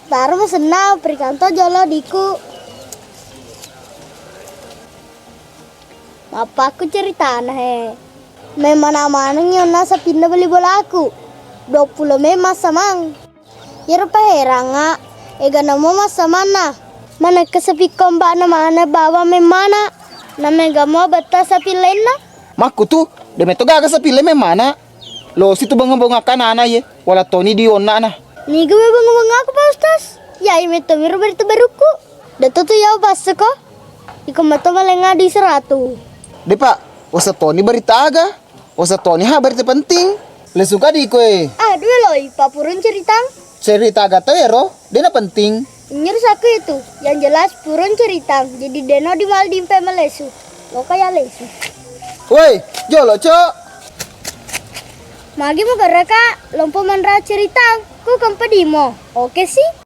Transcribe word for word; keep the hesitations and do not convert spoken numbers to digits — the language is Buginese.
Taro masenna, perikang to jolo diku. Mappaku ceritana he. Memana maneng yonna sapinna beli bolaku. Dua pulo memang samang. Iyaro paheranga, egana mo massamanna. Manekka sapikko mba'na mana bawang memmana. Namega mo betta sapillenna. Makkutu, de metto gaga sapille memmana. Losi tu bengong-bengong akkanana ye, wala toni di onna'na. Niga we bengong-bengong aku, Pak Ustaz? Yai metto miro berita barukku. Dato tu yau basseko. Iko metto malenga di seratu. Depa, wasa toni berita aga? Wasa toni ha berita penting. Lesuka di koe. Aduh loi, papurun ceritang. Cerita aga to ero, dena penting. Nyuruh aku itu, yang jelas purun ceritang. Jadi deno di mal dimpe melesu. Loka ya lesu. Woi, jolo, Cok. Magi mo geraka, lompo manra ceritang. Ku kempe dimo. Oke sih.